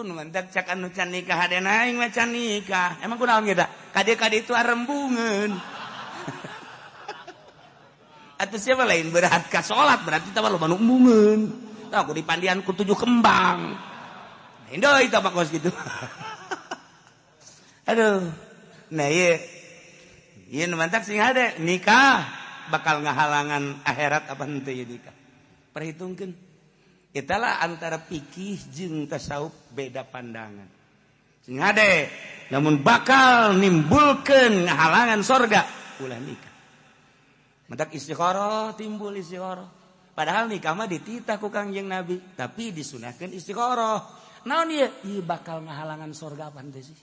Tuh, nu mantak cak anu can nikah hadena aing mah can nikah. Emang kunaon kita? Kade-kade itu arembungeun. Atuh siapa lain berat ka salat berarti tah loba nu embungeun. Tah ku dipandian ku 7 kembang. Lain deui tah kos kitu. Aduh. Nah ieu. Ieu nu mantak sing hade nikah bakal ngahalangan akhirat apa henteu ieu nikah. Perhitungkeun. Italah antara pikih jeung tasawuf beda pandangan. Sing hade, namun bakal nimbulkeun ngahalangan sorga ulah nikah. Mentak istikharah timbul istikharah. Padahal nikah mah dititah ku Kangjeng Nabi, tapi disunahkeun istikharah. Naon ieu? Ieu bakal ngahalangan sorga apa henteu sih?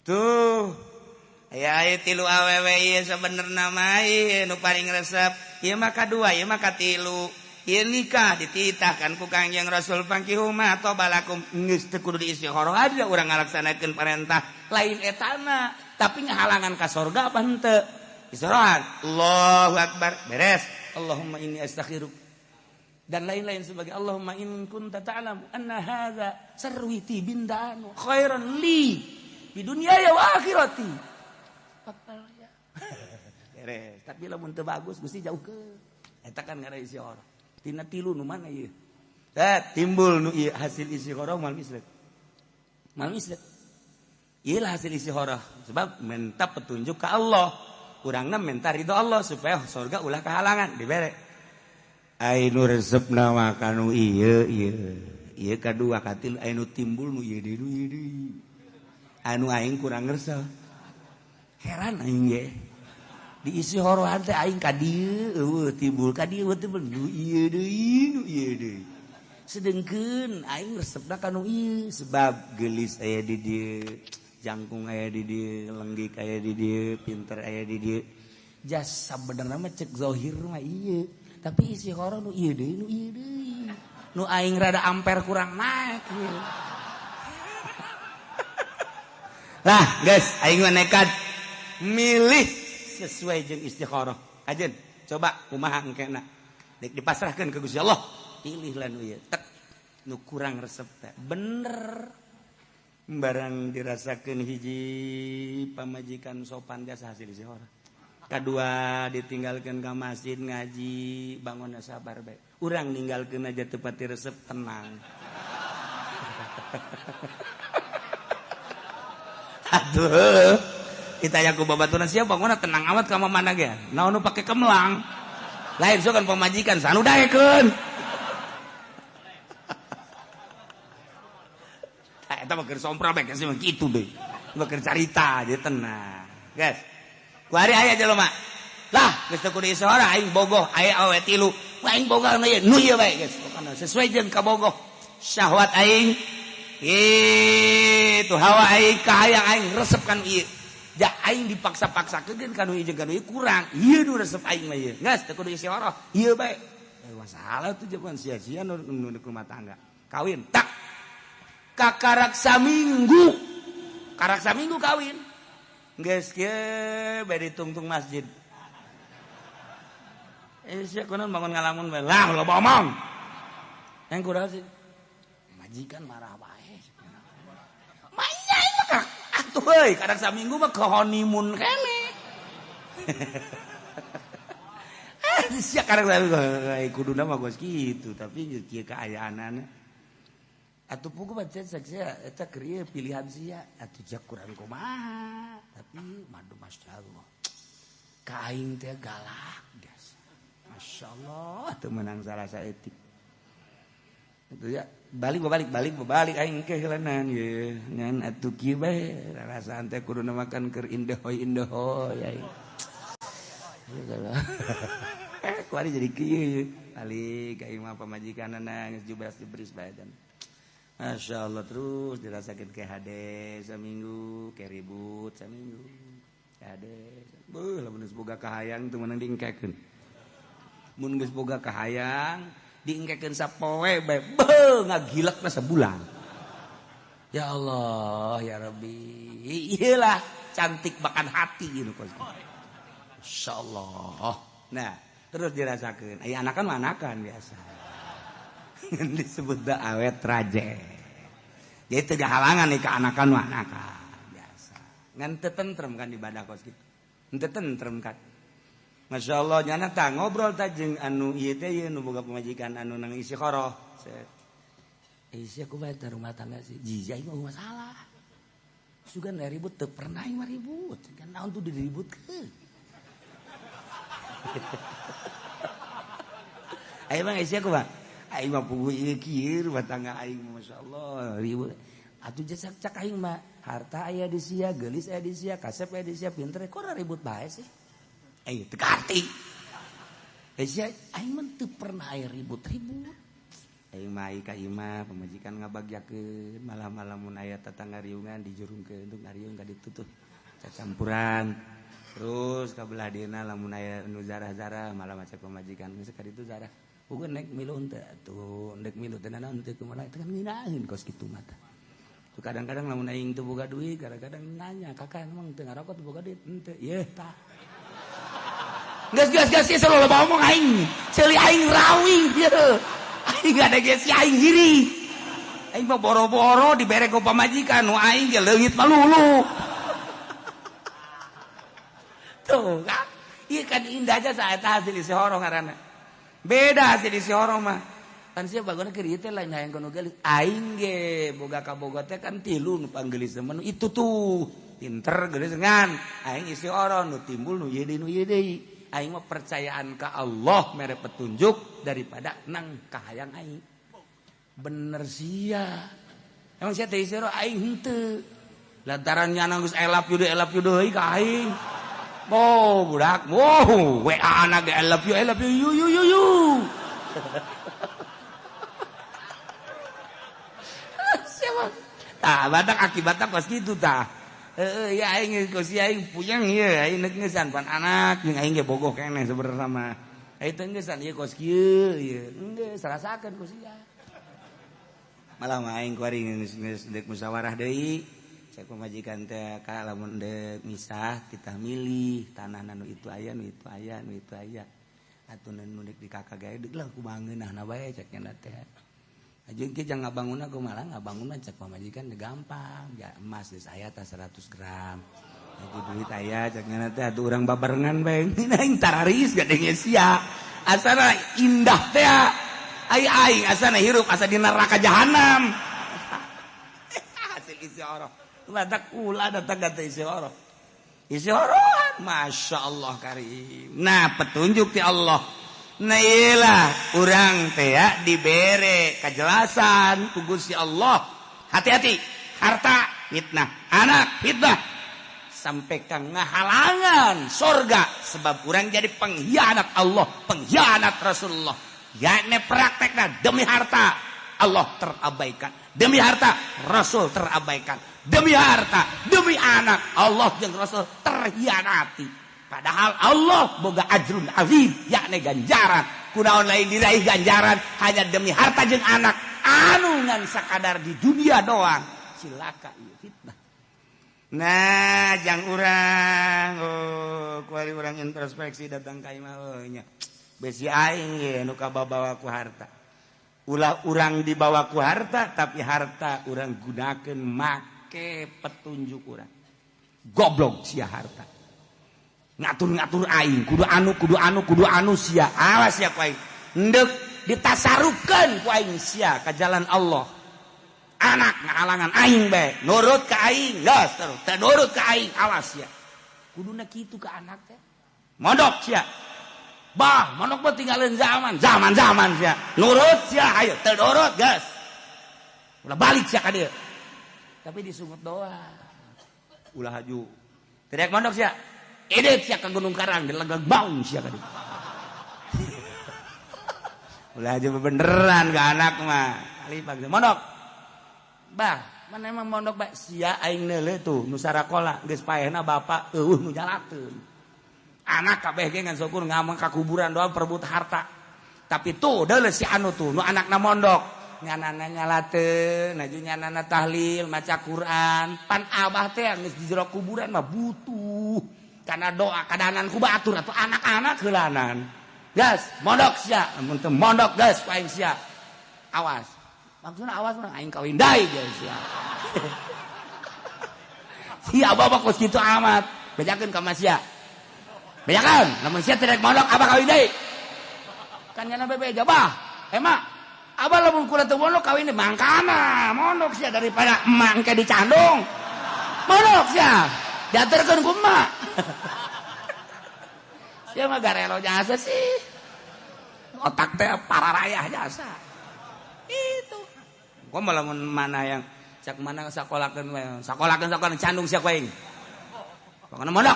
Tuh. Aya aya tilu awewe ieu sabenerna mah ieu nu paling resep. Ieu mah kadua, ieu mah katilu. Ieu nikah dititahkan ku Kangjeng Rasul fankihu ma thaba lakum geus teu kudu diistikharah aja urang ngalaksanakeun perintah lain etana tapi ngahalangan ka sorga apa henteu istirahat Allahu akbar beres Allahumma inni astaghfiruk dan lain-lain sebagai Allahumma in kunta ta'lamu anna hadza sarwiti bindanu khairan li di dunia ya wa akhirati bakal ya beres tapi lamun teu bagus Gusti jauh ke eta kan ngaran istikharah tina tilu nu mana ieu teh timbul nu ieu hasil istikharah mal mislet mal mislet ieu lah hasil istikharah sebab minta petunjuk ke Allah urangna minta ridho Allah supaya surga ulah kehalangan dibere ai nu resepna mah kanu ieu ieu ieu kadua katil ai nu timbul nu ieu deui nu ieu deui anu aing kurang resep heran aing ge diisi horohan teh aing ka dieu eueuh timbul ka dieu timbul nu ieu deui nu ieu deui sedengkeun aing resepna ka nu ieu sebab geulis aya di dieu jangkung aya di dieu lenggik aya di dieu pinter aya di dieu jasa benerna mah cek zahir mah ieu tapi isi horoh nu ieu deui nu ieu deui nu aing rada amper kurang naik ieu. Lah guys aing mah nekat milih sesuai jeung istikharah. Kajen, coba kumaha engkena. Dek dipasrahkeun ke Gusti Allah. Pilih lah nu ieu. Tek nu kurang resep teh. Bener. Barang dirasakeun hiji pamajikan sopan jasa hasil istikharah. Kadua ditinggalkeun ka masjid ngaji, bangunna sabar bae. Urang ninggalkeun aja teu pati resep tenang. Aduh. Kita yang ku babaturan siapa bangunna tenang amat ka mana ge. Naon nu pake kemelang. Lain sok kan pamajikan sanu daekeun. Tah eta mah keur sompra bae sih mah kitu deui. Mah keur carita aja tenang. Guys. Ku hari aya jelema. Lah, geus teu kudu isora aing bogoh, aya awewe tilu. Aing bogoh nu ieu, nu ieu bae geus. Pokona sesuai jeung kabogoh. Syahwat aing itu hawa aing kahayang aing resep kan ieu. Ja aing dipaksa-paksakeun ka nu ieu jeung ka nu ieu kurang. Ieu nu resep aing mah ieu. Geus teu kudu istikharah. Ieu bae. Masalah tuh jagoan sia-sia nu rumah tangga. Kawin tak. Kakarak saminggu. Karak saminggu kawin. Geus kieu bae ditungtung masjid. Sia kunaon bangun ngalamun bae. Lah loba omong. Yang kurang sih. Majikan marah bae. Manya ieu mah atuh euy, kadang saminggu mah ke honeymoon kene. Ah, sia kadang saminggu kuduna mah geus kitu, tapi kieu kaayaanana. Atuh pugu baca sia eta keur ieu pilihan sia, atuh jak kurang kumaha, tapi madu masyaallah. Ka aing teh galak biasa. Masyaallah teu meunang salah saeutik. Itu ya balik balik aing ke heuleunaan ye ngan atuh kieu bae rarasaan teh kuduna makan keur indehoy indehoy aing. Kuari jadi kieu balik aing mah pamajikanana geus jubras jebris bae dan Masya Allah terus dirasakeun ke hade saminggu ke ribut saminggu hade beuh lamun geus boga kahayang teu meunang diengkekeun mun geus boga kahayang diengkekeun sapoe bae beuh ngagilekna sabulan. Ya Allah ya Rabbi ieu lah cantik makan hati gitu kos. Insyaallah. Nah terus dirasakeun aya anakan mah anakan biasa disebut da awet raje. Jadi teu halangan nih ke anakan mah anakan biasa. Ngan teu tentrem kan ibadah kos kitu. Teu tentrem kan. Masya Allah nyana tah ngobrol tah jeung anu ieu teh ieu nu boga pamajikan anu nang istikharah. Sia kumaha teh rumah tangga sih. Jijai mah masalah. Sugan ribut teu pernah mah ribut. Kan naon tuh diributkeun. Ayo mah sia kumaha? Aing mah puguh ieu kieu rumah tangga aing masyaallah ribut. Atuh jasa cak aing mah harta aya di sia, geulis aya di sia, kasep aya di sia, pinter kok ribut bae sih. Aing teu karti. Sia aing mah teu pernah aya ribut-ribut. Aing mah ka imah pamajikan ngabagyakeun malam-malam mun aya tetangga riungan dijurungkeun untuk ngariung ka ditu tuh cacampuran. Terus ka belah dieuna lamun aya nu zarah-zarah malah maca pamajikan geus ka ditu zarah. Puguh nek milu henteu atuh, ndek milu teh naon teu kumaha teh kan ngeunaheun kos kitu mah tah. Kadang-kadang lamun aing teu boga duit, kadang-kadang nanya, "Kakak emang teu ngarokok teu boga duit?" Henteu. Yeuh tah. Geus geus geus ieu loba omong aing. Ceuli aing rawing ieu. Aing ada ge si aing hiri. Aing mah boro-boro dibere ku pamajikan nu aing ge leungit malulu. Tuh kan. Ieu kan indah aja saeta hasil isihoroh ngaranna. Beda hasil isihoroh mah. Kan sia bagona keur ieu teh lain hayang kono geulis. Aing ge boga kabogo teh kan tilu nu panggelis mah itu tuh. Pinter geulis ngan. Aing isihoroh nu timbul nu ieu deui nu ieu deui. Aing mah percayaan ka Allah mere petunjuk daripada nang kahayang aing. Bener sia. Emang sia teh isihoroh aing henteu. Lantaran nyana geus elap yude deui ka aing. Oh budak, wow, WA anak ge I love you, you you you you. Siapa? Tah, badak akibatna kos kitu tah. Heeh, ya aing kos aing puyeng ieu, aing neuk ngeusan pan anak jeung aing ge bogoh keneh sebenarna mah. Aing teh ngeusan ieu kos kieu ieu. Geus rasakeun ku sia. Malah mah aing kuari geus deuk musyawarah deui. Cek pamajikan teh ka lamun deuk misah kita milih tanah nu itu aya nu itu aya nu itu aya. Atuh nu deuk di kakak gae deuk lah kumaha ngeunahna bae cek nya teh. Ajeun kieu jang ngabangunna kumaha ngabangunna cek pamajikan gampang, ya emas geus aya tah 100 gram. Lagi duit aya cek nya teh atuh urang babarengan bae. Aing tararis gadenge sia. Asana indah teh. Ai aing asana hirup asa di neraka jahanam. Hasil isyarat. Batak ulah datang kata isyarat. Isyarat, masya Allah karim. Nah petunjuk ti Allah. Nah iyalah urang teh dibere kejelasan ku Gusti Allah. Hati-hati, harta fitnah, anak fitnah, sampai ka ngahalangan sorga sebab urang jadi pengkhianat Allah, pengkhianat Rasulullah. Yakni praktekna demi harta Allah terabaikan, demi harta Rasul terabaikan. Demi harta, demi anak, Allah jeung Rasul terhianati. Padahal Allah boga ajrun azim, yakni ganjaran. Kunaon lain diraih ganjaran hanya demi harta jeung anak anu ngan sakadar di dunia doang. Cilaka ieu fitnah. Nah, jang urang, oh, kuari urang introspeksi datang ka imah oh nya. Besi aing ge nu kababawa ku harta. Ulah urang dibawa ku harta, tapi harta urang gunakeun make petunjuk urang. Goblok sia harta. Ngatur-ngatur aing, kudu anu, kudu anu, kudu anu sia. Awas sia ku aing. Endek ditasarufkeun ku aing sia ka jalan Allah. Anak ngahalangan aing bae, nurut ka aing, geus terus. Teu nurut ka aing, awas sia. Kuduna kitu ka anak teh. Mondok sia. Bah, mondok mah tinggalin zaman, zaman-zaman sia. Nurut sia, ayo teu nurut geus. Ulah balik sia ka dieu. Tapi disungut doang. Ulah haju. Teriak mondok sia. Edit sia ke Gunung Karang, dilegang baung sia ka dieu. Ulah haju beneran ke anak mah. Kali pagi mondok. Bah, mana emang mondok bae sia aing neuleuh tuh nu sarakola geus paehna bapak eueuh nu nyalakeun. Anak kabeh ge ngan syukur ngamang ka kuburan doang perebut harta. Tapi tuh deuleuh si anu tuh nu anakna mondok. Nyanana nyalateun, naju nyanana tahlil, maca Quran. Pan abah teh geus di jero kuburan mah butuh karena doa kadanan ku batur atuh anak-anak heulanan. Gas, mondok sia, mun teu mondok gas ku aing sia. Awas. Maksudna awas mah aing kawin deui geus sia. Si abah mah kos kitu amat. Bejakeun ka sia. Bejakeun, lamun sia teu rek mondok abah kawin deui. Kan nyana bebeja bah. Emak, abah lamun kula teu mondok kawin deui mangkana mondok sia daripada emak engke dicandung. Mondok sia. Diaturkeun ku emak. Sia mah garelo jasa sih. Otak teh pararayah jasa. Itu. Gua malah mana yang cak mana sakolakeun we. Sakolakeun sakola candung sia ku aing. Pokona mondok.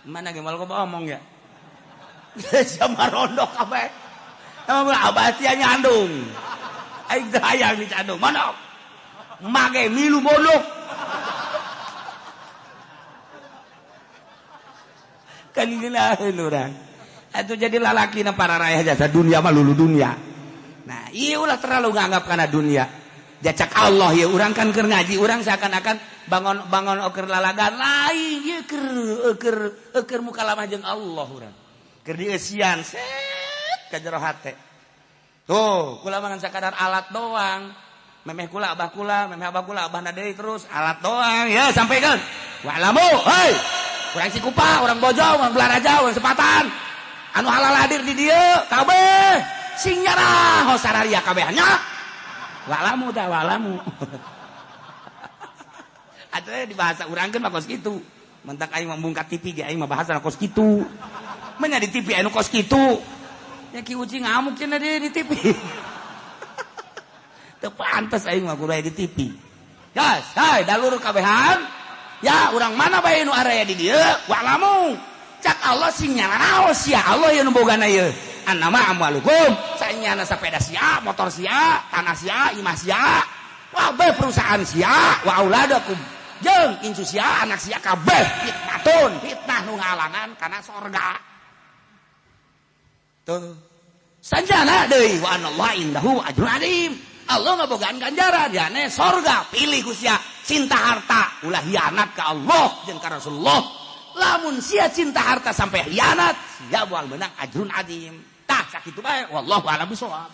Mana ge malah omong ya. Sia mah rondok kabeh. Emang abah sia nyandung. Aing teh hayang dicandung. Mondok. Mage milu mondok. Kan ngeunaheun urang. Atuh jadi lalaki na para raya jasa dunia mah lulu dunia. Nah, ieu ulah terlalu nganggap kana dunia. Jacak Allah ya urang kan keur ngaji urang seakan-akan bangon-bangon oker lalagan lain ieu keur keur mukalamah jeung Allah urang. Keur dieusian set ka jero hate. Tuh, kula mah sakadar alat doang. Memeh kula abah kula, memeh abah kula abahna deui terus alat doang. Ya sampaikan. Wa'lamu, hei. Urang Cikupa, urang Bojong, urang Belaraja, urang Sepatan. Anu halal hadir di dieu kabeh sing nyarah sararia kabeh nya. Wa'lamu tah wa'lamu. Atuh di bahasa urang kan mah kos kitu. Mentak aing mah mungkat TV ge aing mah bahasa kos kitu. Menya di TV anu kos kitu. Ya Ki Uci ngamuk cenah di TV. Teu pantes aing mah kudu di TV. Gas, hai dalur kabehan. Ya urang mana bae nu area di dieu wa'lamu. Cak Allah sing nyaranaos sia Allah ieu nu bogana ieu. Annama amwalukum sanyana sepeda sia, motor sia, tanah sia, imah sia, kabeh perusahaan sia, wa auladakum jeung incu sia, anak sia kabeh fitnatun, fitnah nu ngalangan kana sorga. Tuh. Sanjana deui wa anallahu indahu ajrun azim. Allah ngabogaan ganjaran jane sorga pilih ku sia cinta harta ulah hianat ka Allah jeung ka Rasulullah. Lamun sia cinta harta sampai hianat sia moal meunang ajrun azim. Tah sakitu bae wallahu a'lam bishawab.